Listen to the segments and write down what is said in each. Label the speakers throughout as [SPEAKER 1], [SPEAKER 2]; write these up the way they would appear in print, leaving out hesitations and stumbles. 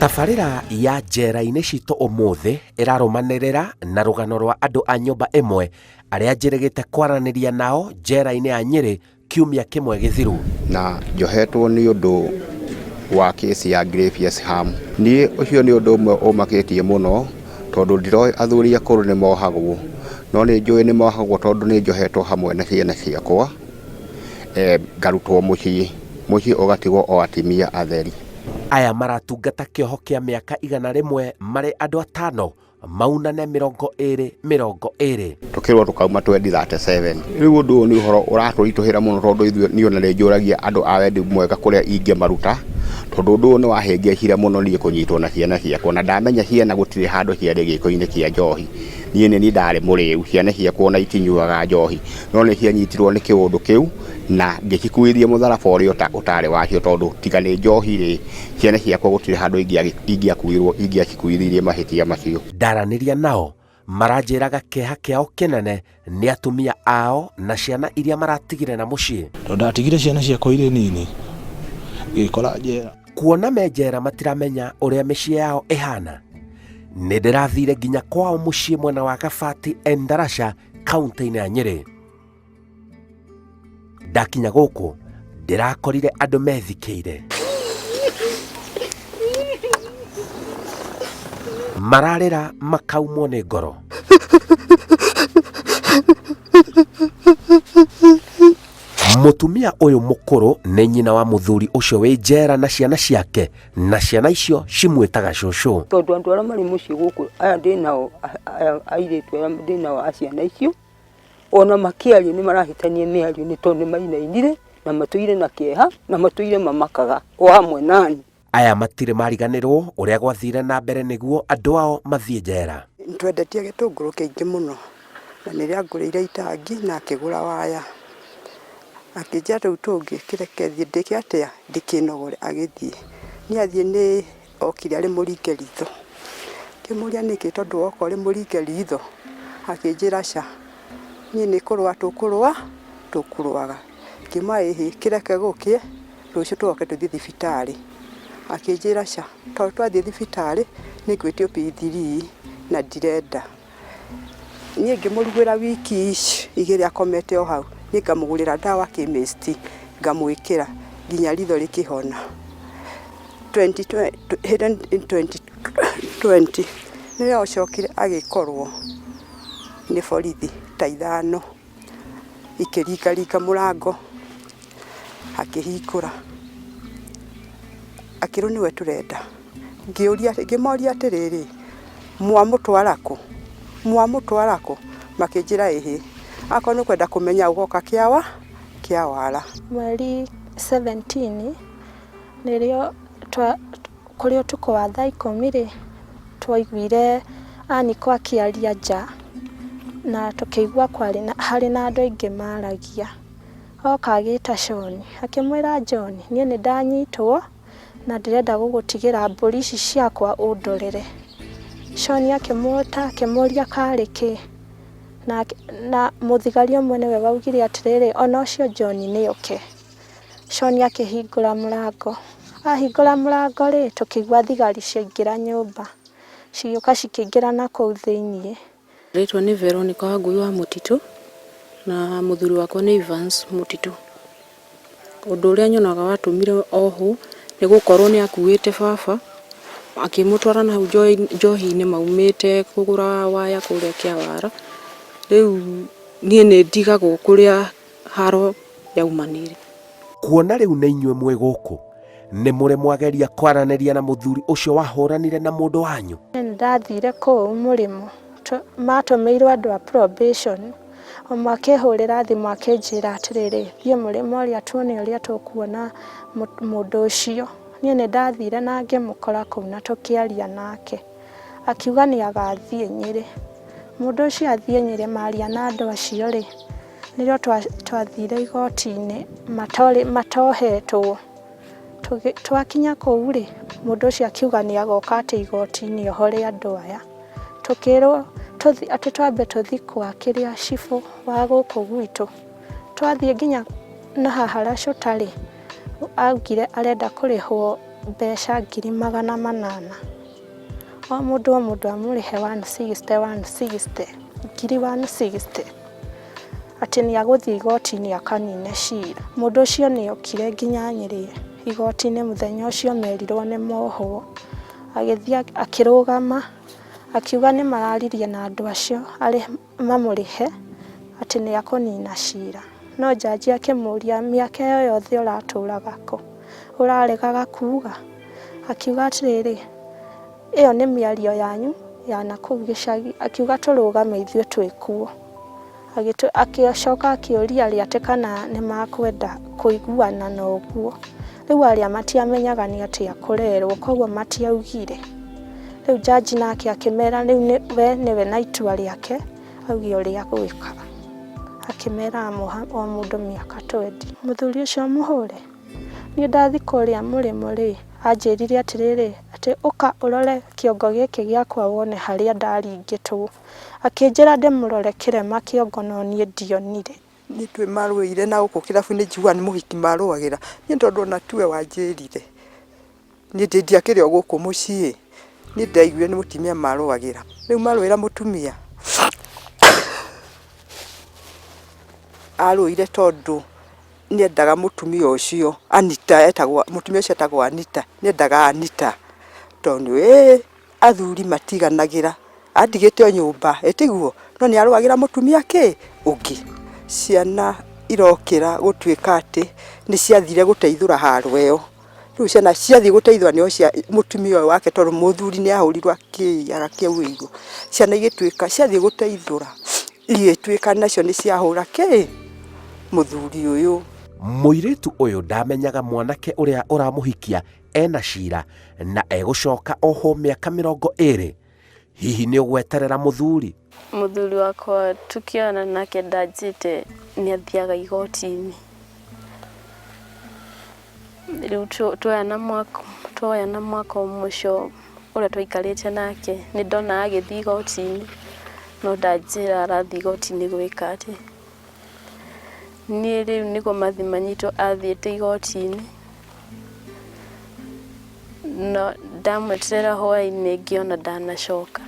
[SPEAKER 1] Tabarĩra ya njera-inĩ citũ ũmũthĩ ĩrarũmanĩrĩra na rũgano rwa andũ a nyũmba ĩmwe arĩa njĩrĩgĩte kwaranĩria nao njera-inĩ ya Nyĩrĩ kiumia kĩmwe gĩthiru.
[SPEAKER 2] Na njohetwo nĩ ũndũ wa kesi ya grievous harm. Niĩ ũcio nĩ ũndũ ũmwe ũmakĩtie mũno tondũ ndiroĩ athuri akũrũ nĩ mohagwo, no nĩ njũĩ nĩ mohagwo tondũ nĩ njohetwo hamwe na ciana ciakwa, ngarutwo mũciĩ, mũciĩ ũgatigwo o atimia atheri.
[SPEAKER 1] Aya maratungata kĩoho kĩa mĩaka 100 marĩ andũ atano maunane 20 20.
[SPEAKER 2] Tũkĩrwo tũkauma 2037. Rĩu ũndũ ũyũ nĩ ũhoro ũratũritũhĩra mũno tondũ ithuĩ niĩ ona nĩ njũragia andũ a wendi mwega kũrĩa ingĩmaruta, tondũ ũndũ ũyũ nĩ wahĩngĩcire mũno niĩ kũnyitwo na ciana ciakwa, na ndamenya ciana gũtirĩ handũ ciarĩ gĩko-inĩ kĩa njohi. Niĩ nĩ niĩ ndarĩ mũrĩu, ciana ciakwa ona itinyuaga njohi, no nĩ cianyitirwo nĩ kĩũndũ kĩu na ngĩcikuithia mũtharaba ũrĩa ũtarĩ wacio tondũ tiga nĩ njohi rĩ, ciana ciakwa gũtirĩ handũ ingĩakuirwo ingĩacikuithirie mahĩtia macio.
[SPEAKER 1] Ndaranĩria nao maranjĩraga kĩeha kĩao kĩnene nĩ atumia ao na ciana iria maratigire na mũciĩ.
[SPEAKER 3] Tondũ ndatigire ciana ciakwa irĩ nini ngĩkora njera.
[SPEAKER 1] Kuona me njera matiramenya ũrĩa mĩciĩ yao ĩhana. Nĩ ndĩrathire nginya kwao mũciĩ mwena wa Gabati Endarasha kaunti-inĩ ya Nyĩrĩ. Ndakinya gũkũ ndĩrakorire andũ methikĩire. Mararĩra makaumwo nĩ ngoro. Mũtumia ũyũ mũkũrũ nĩ nyina wa mũthuri ũcio wĩ njera na ciana ciake, na ciana icio cimwĩtaga cũcũ.
[SPEAKER 4] Tondũ andũ arĩa marĩ mũciĩ gũkũ aya ndĩ nao, aya airĩtu aya ndĩ nao a ciana icio, ona makĩaria nĩ marahĩtania mĩario nĩ tondũ nĩ mainainire na matũire na kĩeha na matũire mamakaga o hamwe nani.
[SPEAKER 1] Aya matirĩ mariganĩrwo ũrĩa gwathire na mbere nĩguo andũ ao mathiĩ njera.
[SPEAKER 5] Nĩtwendetie gĩtũngũrũ kĩingĩ mũno na nĩrĩo angũrĩire itangi na akĩgũra waya. Akĩnjĩra rĩu tũngĩ kĩreke thiĩ ndĩke atĩa ndĩkĩnogore agĩthiĩ. Niĩ athiĩ nĩ okire arĩ mũringe ritho. Ngĩmũria nĩkĩ tondũ woka ũrĩ mũringe ritho? Akĩnjĩra aca, niĩ nĩ kũrũa tũkũrũa, tũkũrũaga. Ngĩmwĩra ĩhĩ kĩreke gũkĩe, rũciũ tũcoke tũthiĩ thibitarĩ. Akĩnjĩra aca, tondũ twathiĩ thibitarĩ nĩ ngwĩtio P3 na ndirenda. Niĩ ngĩmũrugĩra wiki ici igĩrĩ akomete o hau, niĩ ngamũgũrĩra ndawa chemist ngamwĩkĩra nginya ritho rĩkĩhona. 2020 nĩrĩo acokire agĩkorwo nĩ borithi ta ithano ikĩringaringa mũrango akĩhingũra akĩrwo nĩwe tũrenda. Ngĩũria ngĩmoria atĩrĩrĩ, mwamũtwara kũ? Mwamũtwara kũ? Makĩnjĩra ĩhĩ, akorwo nĩ ũkwenda kũmenya ũgoka kĩawa kĩawara.
[SPEAKER 6] Mweri 17 nĩrĩo kũrĩ ũtukũ wa thaa 10 rĩ, twaiguire Aniko akĩaria nja na tũkĩigua kwarĩ na harĩ na andũ aingĩ maragia. Oka agĩta John, akĩmwĩra John, niĩ nĩ ndanyitwo na ndĩrenda gũgũtigĩra mbũri ici ciakwa ũndorere. John akĩmwĩta akĩmũria karĩ kĩ, na mũthigari ũmwe nĩwe waugire atĩrĩrĩ, ona ũcio John nĩ oke. John akĩhingũra mũrango, ahingũra mũrango rĩ, tũkĩigua thigari ciaingĩra nyũmba, cigĩũka cikĩingĩra na kũu thĩiniĩ.
[SPEAKER 7] Rĩtwa nĩ Veronica Wangui wa Mũtitũ na mũthuri wakwa nĩ Evans Mũtitũ. Ũndũ ũrĩa nyonaga watũmire ohwo nĩ gũkorwo nĩ akuĩte baba akĩmũtwara na hau njohi-inĩ maumĩte kũgũra waya kũrĩa Kĩawara. Rĩu niĩ nĩ ndigagwo kũrĩa haro yaumanire.
[SPEAKER 1] Kuona rĩu nĩ inyuĩ mwĩ gũkũ, nĩ mũrĩ mwageria kwaranĩria na mũthuri ũcio wahũranire na mũndũ wanyu?
[SPEAKER 6] Nĩ ndathire kũu mũrĩmo, matũmĩirwo andũ a probation, ũmwe akĩhũrĩra thimũ akĩnjĩra atĩrĩrĩ, thiĩ mũrĩmo ũrĩa tuone ũrĩa tũkuona mũndũ ũcio. Niĩ nĩ ndathire na ngĩmũkora kũu na tũkĩaria nake, akiuga nĩ agathiĩ Nyĩrĩ. Mũndũ ũcio athiĩ Nyĩrĩ maria na andũ acio rĩ, nĩrĩo twathire igoti-inĩ matohetwo. Twakinya kũu rĩ, mũndũ ũcio akiuga nĩ agoka atĩ igoti-inĩ ohore andũ aya. Tũkĩrwo atĩ twambe tũthiĩ kwa kĩrĩa cibũ wa gũkũ gwitũ. Twathiĩ nginya na haha Racũta rĩ, augire arenda kũrĩhwo mbeca 800,000. O mũndũ o mũndũ amũrĩhe 160 160, 160,000 atĩ nĩ agũthiĩ igoti-inĩ akanine cira. Mũndũ ũcio nĩ okire nginya Nyĩrĩ igoti-inĩ mũthenya ũcio merirwo nĩ mohwo. Agĩthiĩ akĩrũgama akiuga nĩ mararirie na andũ acio mamũrĩhe atĩ nĩ akũnina cira. No njanji akĩmũria mĩaka ĩyo yothe ũratũraga kũ? Ũraregaga kuga? Akiuga atĩrĩrĩ, ĩyo nĩ mĩario yanyu ya nakũu gĩcagi. Akiuga tũrũgame ithuĩ twĩ kuo. Agĩcoka akĩũria arĩa atĩ kana nĩ makwenda kũiguana na ũguo. Rĩu arĩa matiamenyaga nĩ atĩa kũrerwo koguo matiaugire. Rĩu njanji nake akĩmera rĩu we nĩwe na itua rĩake auge ũrĩa agwĩka. Akĩmera amoha o mũndũ mĩaka twendi. Mũthuri ũcio mũhũre? Niĩ ndathiĩ kũrĩa mũrĩmo rĩ, anjĩrire atĩrĩrĩ, atĩ ũka ũrore kĩongo gĩkĩ gĩakwa wone harĩa ndaringĩtwo. Akĩnjĩra ndĩmũrore kĩrema kĩongo no niĩ ndionire.
[SPEAKER 5] Nĩ twĩ marũĩire na gũkũ kĩrabu-inĩ njiguaga nĩ mũhiki marũagĩra, niĩ tondũ ona tiwe wanjĩrire, niĩ ndiakĩrĩ o gũkũ mũciĩ, niĩ ndaiguire nĩ mũtumia marũagĩra, rĩu marũĩra mũtumia, arũire tondũ nĩ endaga mũtumia ũcio Anita etagwo, mũtumia ũcio etagwo Anita, nĩ endaga Anita tondũ ĩĩ athuri matiganagĩra, andigĩte o nyũmba ĩ tiguo? No nĩ arũagĩra mũtumia kĩ? Ũngĩ. Ciana irokĩra gũtuĩka atĩ nĩ ciathire gũteithũra haro ĩyo. Rĩu ciana ciathiĩ gũteithũra nĩo cia mũtumia ũyũ wake tondũ mũthuri nĩ ahũrirwo akĩiyaga kĩu Ciana igĩtuĩka ciathiĩ gũteithũra igĩtuĩka nacio nĩ ciahũra kĩ? Mũthuri ũyũ.
[SPEAKER 1] Mũirĩtu ũyũ ndamenyaga mwanake ũrĩa ũramũhikia ena cira na egũcoka ohwo mĩaka 20. Hihi nĩ ũgweterera mũthuri?
[SPEAKER 8] Mũthuri wakwa tũkĩona nake ndanjĩte nĩ athiaga igoti-inĩ. Rĩu tuoyana mwaka ũmwe ũcio ũrĩa twaikarĩte nake nĩ ndonaga agĩthiĩ igoti-inĩ no ndanjĩra arathiĩ igoti-inĩ gwĩka atĩa. Niĩ rĩu nĩguo mathiĩ manyitwo athiĩte igoti-inĩ. No ndamweterera hwaĩ-inĩ ngĩona ndanacoka.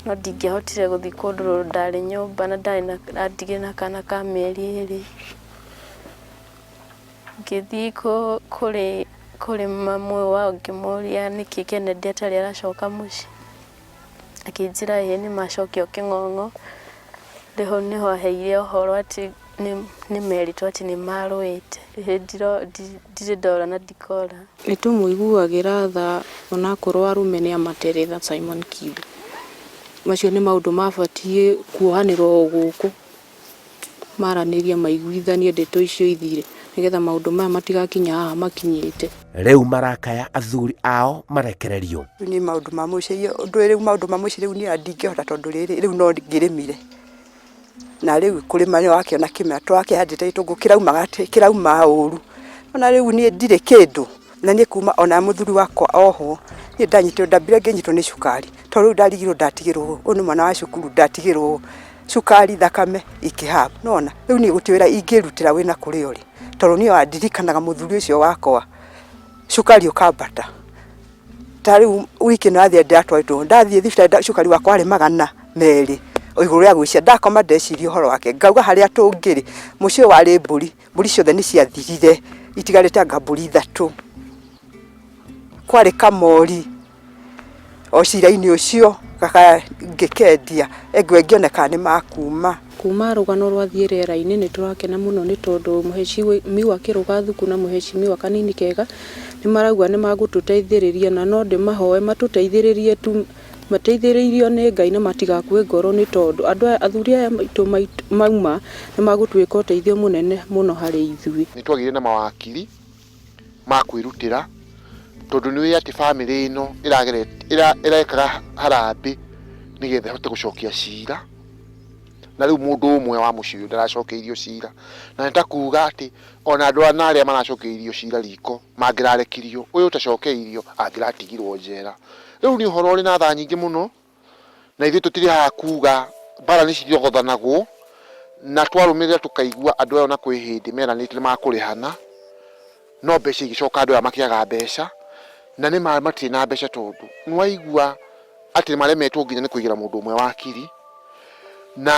[SPEAKER 8] No ndingĩahotire gũthiĩ kũndũ tondũ ndarĩ nyũmba na ndarĩ na andigire na kana ka mĩeri ĩrĩ. Ngĩthiĩ kũrĩ kũrĩ mamu wao ngĩmũria nĩkĩ Kennedy atarĩ aracoka mũciĩ. Akĩnjĩra ĩĩ nĩ macokio kĩng'ong'o. Rĩu hau nĩho aheire ũhoro atĩ nĩ merĩtwo atĩ nĩ marũĩte. Ndirĩ ndora na ndikora.
[SPEAKER 7] Nĩ tũmũiguagĩra tha onakorwo arũme nĩ amateretha Simon Kibe. Macio nĩ maũndũ mabatiĩ kuohanĩrwo o gũkũ, maranĩrie maiguithanie ndeto icio ithire, nĩgetha maũndũ maya matigakinye haha makinyĩte.
[SPEAKER 1] Rĩu marakaya athuri ao marekererio.
[SPEAKER 5] Rĩu niĩ maũndũ ma mũciĩ, ũndũ rĩu maũndũ ma mũciĩ rĩu niĩ ndingĩhota tondũ rĩrĩ rĩu no ngĩrĩmire. Na rĩu kũrĩma nĩ ũrakĩona kĩmera tũrakĩhandĩte gĩtũngũrũ kĩraumaga atĩ kĩrauma ũru. Ona rĩu niĩ ndirĩ kĩndũ, na niĩ kuma ona mũthuri wakwa ohwo, niĩ ndanyitirwo ndambire ngĩnyitwo nĩ cukari, tondũ rĩu ndarigirwo ndatigĩrwo ũũ, ũyũ nĩ mwana wa cukuru ndatigĩrwo ũũ, cukari, thakame ikĩhamba, nĩ wona? Rĩu niĩ gũtirĩ wĩra ingĩrutĩra wĩna kũrĩa ũrĩ, tondũ niĩ ona ndirikanaga mũthuri ũcio wakwa, cukari ũkambata. Ta rĩu wiki ĩno yathira ndĩratwarirwo, ndathiĩ thibitarĩ cukari wakwa warĩ 200 o igũrũ rĩa gwĩciria. Ndakoma ndeciria ũhoro wake, ngauga harĩa tũngĩrĩ, mũciĩ ũyũ warĩ mbũri, mbũri ciothe nĩ ciathirire, itigarĩte anga mbũri ithatũ. Kwarĩ kamori o cira-inĩ ũcio ngĩkendia, ĩngĩoneka nĩ makuma.
[SPEAKER 7] Kuma rũgano rwathiĩ rĩera-inĩ nĩ tũrakena mũno nĩ tondũ Mheshimiwa Kĩrũga Thuku na Mheshimiwa Kanini Kega nĩ marauga nĩ magũtũteithĩrĩria na no ndĩmahoe matũteithĩrĩrie tu, mateithĩrĩirio nĩ Ngai na matigakue ngoro nĩ tondũ andũ aya, athuri aya aitũ mauma nĩ magũtuĩka ũteithio mũnene mũno harĩ ithuĩ.
[SPEAKER 9] Nĩ twagĩire na mawakiri ma kwĩrutĩra tondũ nĩ ũĩ atĩ bamĩrĩ ĩno ĩrekaga harambĩ nĩgetha ĩhote gũcokia cira. Na rĩu mũndũ ũmwe wa mũciĩ ũyũ ndaracokeirio cira. Na nĩ ta kuga atĩ ona andũ ana arĩa maracokeirio cira riko mangĩrarekirio, ũyũ ũtacokeirio angĩratigirwo njera. Rĩu nĩ ũhoro ũrĩ na tha nyingĩ mũno, na ithuĩ tũtirĩ haha kuga mbara nĩ cirogothanagwo, na twarũmĩrĩra tũkaigua andũ aya ona kwĩ hĩndĩ meranĩte nĩ makũrĩhana. No mbeca igĩcoka andũ aya makĩaga mbeca, na nĩ ma matirĩ na mbeca tondũ nĩ waigua atĩ nĩ maremetwo nginya nĩ kũigĩra mũndũ ũmwe wakiri, na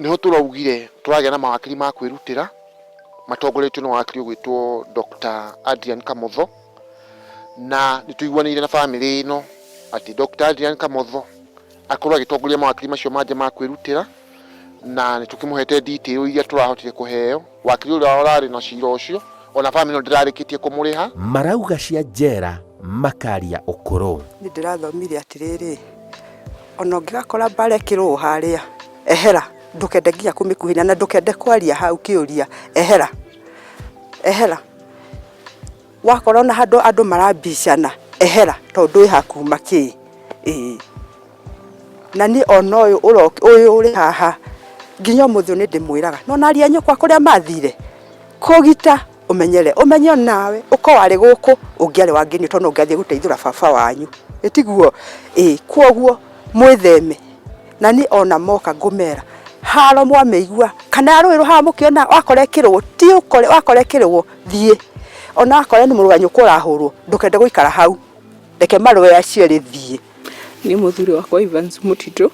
[SPEAKER 9] nĩho tũraugire tũragĩa na mawakiri ma kwĩrutĩra matongoretio nĩ wakiri ũgwĩtwo Dr. Adrian Kamotho, na nĩ tũiguanĩire na bamĩrĩ ĩno atĩ Dr. Adrian Kamotho akorwo agĩtongoria mawakiri macio mangĩ ma kwĩrutĩra, na nĩ tũkĩmũhete detail iria tũrahotire kũheo. Wakiri ũrĩa ũrarĩ na cira ũcio ona bamĩrĩ ĩno ndĩrarĩkĩtie kũmũrĩha.
[SPEAKER 1] Marauga cia njera makaria ũkũrũ.
[SPEAKER 5] Niĩ ndĩrathomire atĩrĩrĩ, ona ũngĩgakora mbara ĩkĩrũo harĩa, ehera, ndũkende nginya kũmĩkuhĩrĩria na ndũkende kwaria hau ũkĩũria, ehera, ehera. Wakora ona handũ andũ marambicana, ehera tondũ ndũĩ hakuma kĩ, ĩĩ. Na niĩ ona ũyũ ũyũ ũrĩ haha, nginya ũmũthĩ ũyũ nĩ ndĩmwĩraga, nĩ wona ariũ a nyũkwa kũrĩa mathire? Kũgita ũmenyere, ũmenye onawe ũkorwo warĩ gũkũ ũngĩarĩ wa ngenio tondũ no ũngĩathiĩ gũteithũra baba wanyu, ĩ tiguo? Ĩĩ, kwoguo mwĩtheme. Na niĩ ona moka ngũmera, haro mwamĩigua kana ya rũĩ haha mũkĩona wakora ĩkĩrũo, ti ũkore, wakora ĩkĩrũo thiĩ. Ona wakora nĩ mũrũ wa nyũkwa ũrahũrwo ndũkende gũikara hau, reke marũe acio erĩ thiĩ.
[SPEAKER 7] Niĩ mũthuri wakwa Evans Mũtitũ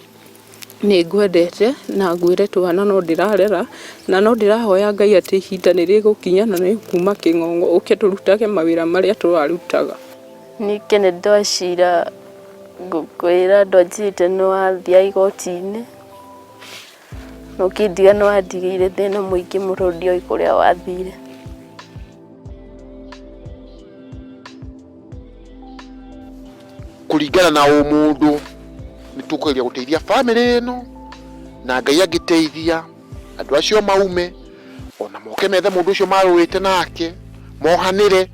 [SPEAKER 7] nĩ ngwendete na ngwĩre twana no ndĩrarera na no ndĩrahoya Ngai atĩ ihinda nĩ rĩgũkinya na nĩ ũkuma kĩng'ong'o ũke tũrutage mawĩra marĩa tũrarutaga.
[SPEAKER 8] Niĩ Kennedy Wachira ngũkwĩra ndwanjĩrĩte nĩ wathiaga igoti-inĩ na ũkĩndiga nĩ wandigĩire thĩna mũingĩ mũno ndioĩ kũrĩa wathire.
[SPEAKER 9] Kũringana na ũmũndũ nĩ tũkũgeria gũteithia bamĩrĩ ĩno, na Ngai angĩteithia andũ acio maume ona moke methe mũndũ ũcio marũĩte nake mohanĩre,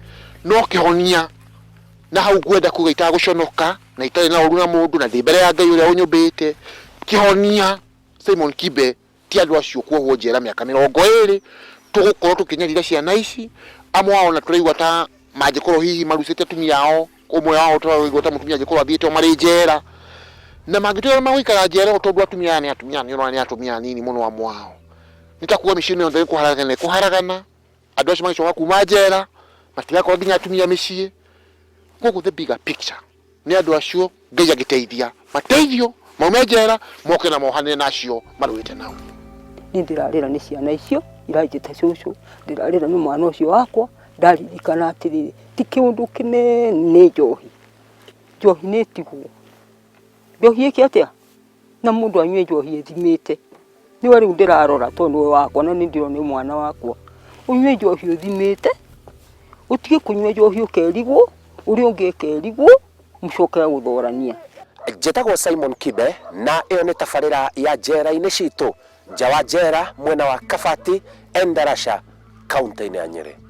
[SPEAKER 9] no kĩhonia na hau ngwenda kuga itagũconoka na itarĩ na ũru na mũndũ na ndĩ mbere ya Ngai ũrĩa ũnyũmbĩte, kĩhonia Simon Kibe ti andũ acio kuohwo njera mĩaka 20, tũgũkorwo tũkĩnyarira ciana ici, amwe ao ona tũraigua ta mangĩkorwo hihi marucĩte atumia ao, ũmwe wao tũraigua ta mũtumia angĩkorwo athiĩte o marĩ njera, na mangĩtuĩka nĩ magũikara njera ũũ tondũ atumia aya nĩ atumia nĩ ũrona nĩ atumia anini mũno amwe ao, nĩ ta kuga mĩciĩ-inĩ yothe nĩ kũharagana ĩkũharagana, andũ acio magĩcoka kuma njera matigakorwo nginya atumia mĩciĩ, koguo the bigger picture Nĩ andũ acio Ngai angĩteithia mateithio maume njera moke na mohanĩre na acio marũĩte nao.
[SPEAKER 4] Niĩ ndĩrarĩra nĩ ciana icio iranjĩta cũcũ, ndĩrarĩra nĩ mwana ũcio wakwa, ndaririkana atĩrĩrĩ, ti kĩũndũ kĩnene nĩ njohi, njohi nĩ ĩtigwo, njohi ĩke atĩa? Na mũndũ anyue njohi ethimĩte, nĩwe rĩu ndĩrarora tondũ nĩwe wakwa na nĩ ndĩrona nĩ mwana wakwa, ũnyue njohi ũthimĩte, ũtige kũnyua njohi ũkerigwo, ũrĩa ũngĩ akerigwo, mũcoke gũthorania.
[SPEAKER 1] Njĩtagwo Simon Kibe na ĩyo nĩ tabarĩra ya Njera-inĩ Citũ, nja wa njera mwena wa Kabati, Endarasha, kaũntĩ-inĩ ya Nyĩrĩ.